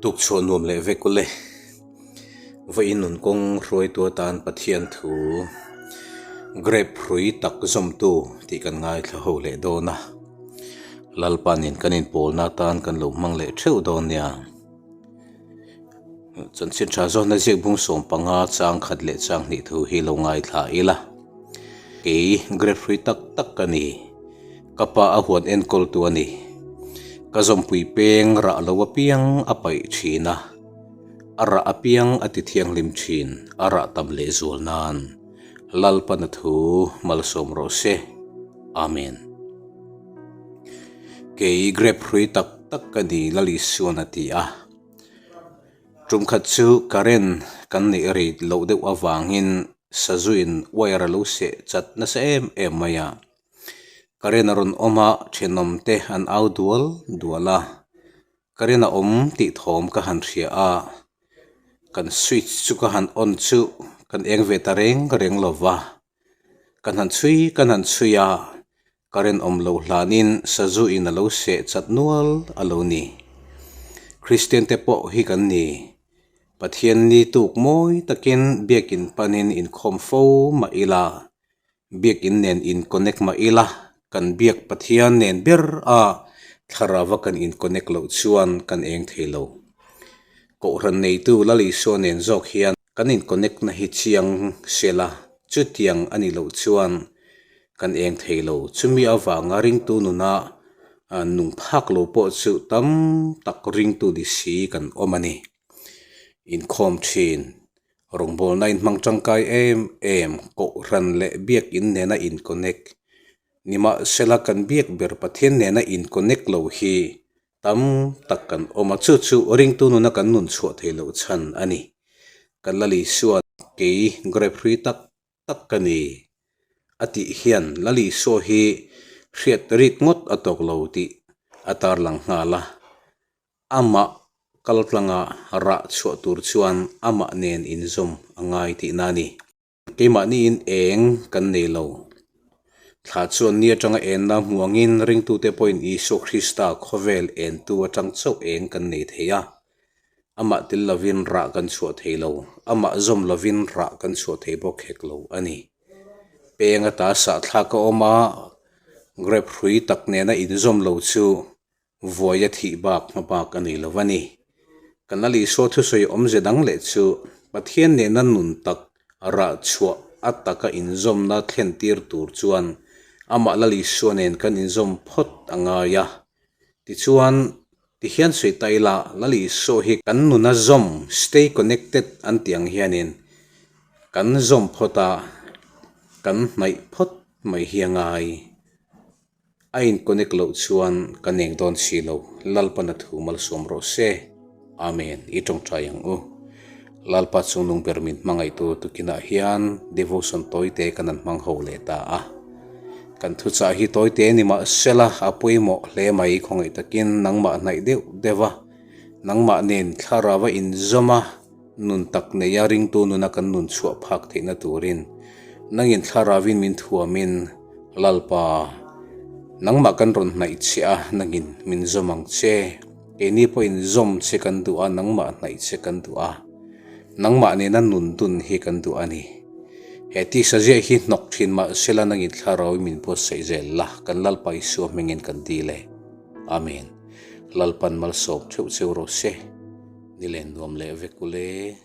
Tukchhuah nuam leh vek ule. Vawiin nun kawng hruaitu atan Pathian thu Grape hrui tak zawmtu tih kan ngaithla ho leh dawn a. Lalpanin kan inpawlna atan kan lo hmang leh theuh dawn nia. Chanchin tha zawnna ziak bung 15 chang khat leh chang hnih thu hi lo ngaithla ila. Kei Grape hrui tak tak ka ni. Ka pa a huan enkawltu a ni. Ka zawmpui peng rah lo apiang a paih thin a, a rah apiang a ti thianghlim thin, a rah tam leh zual nan. Lalpana thu malsawm rawh se. Amen. Kei grape hrui tak tak ka ni Lalisuan a ti a. Tum khat chu current kan neih rei loh deuh avangin sazuin wire a lo seh chat nasa em em mai a. Current a rawn awm a, thenawm te an au dual dual a, current a awm tih thawm ka han hria a, kan switch chu ka han on chu kan eng ve ta reng reng lo va, kan han chhui kan han chhui a, current awm loh hlanin sazu in a lo seh chat nual a lo ni. Kristian te pawh hi kan ni, Pathian ni tuk mawi takin biakin panin inkhawm fo mah ila, Biakin nen in connect mah ila, kan biak Pathian nen ber a thlarava kan in connect loh chuan kan eng thei lo. Kohhran neitu Lal Isua nen zawk hian kan in connect na hi chiang sela, chutiang a nih loh chuan kan eng thei lo. Chumi avanga ringtu nuna nung phak lo pawh chu tam tak ringtu ni si kan awm a ni. Inkhawm thin. Rawngbawlna in hmang tangkai em em, Kohhran leh Biakin nena in connect. Nimahsela kan biak ber Pathian nena in connect lo hi tam tak kan awm a, chu chu ringtu nuna kan nun chhuah thei loh chhan a ni. Kan Lal Isua kei grape hrui tak tak ka ni a tih hian Lal Isua hi hriat rik ngawt a tawk lo tih a tarlang nghal a. Amah kaltlanga rah chhuah tur chuan amah nen inzawm a ngai tihna a ni. Keimahniin eng kan nei lo. Thla chuan ni atanga enna hmu angin ringtute pawhin Isua Krista khawvel entu atang chauh eng kan nei thei a. Amah tel lovin rah kan chhuah thei lo, amah zawm lovin rah kan chhuah thei bawk hek lo a ni. Peng ata sahthlak a awm a, grape hrui tak nena inzawm lo chu Vuai a thih bak hma bak a nei lo a ni. Kan Lal Isua thusawi awmze dang leh chu Pathian nena nun tak rah chhuah a taka inzawmna thlen tir tur chuan amah Lal Isua nen kan inzawm phawt a ngai a. Tichuan, tihian sawi ta ila Lal Isua hi kan nuna zawm, stay connected, an tih ang hianin kan zawm phawt a, kan hnaih phawt mai hi a ngai. A in connect loh chuan ka neng dawn si lo, Lalpan a thu malsawm rawh se. Amen. I tawngtai ang u. Lalpa chungnung ber min hmangaihtu tukinah hian devotion tawite kan han hmang ho leh ta a. Kan thuchah hi tawite ni mah sela a pawimawh hle mai khawngaih takin nangmah hnaih deuh deuh a, nangmah nen thlarau a inzawm a, Nun tak neia ringtu nuna kan nun chhuah phak theihna turin nangin thlarauin min thuamin Lalpa, nangmah kan rawn hnaih che a, nangin min zawm ang che. Keini pawhin zawm che kan duh a, nangmah hnaih che kan duh a, nangmah nena nun dun hi kan duh a ni. He tisa ziah hi hnawk thin mah sela nangin thlarauin min buatsaih zel la, kan Lalpa Isua hmingin kan dil e. Amen. Lalpan malsawm theuh cheu rawh se. Ni len nuam leh vek ule.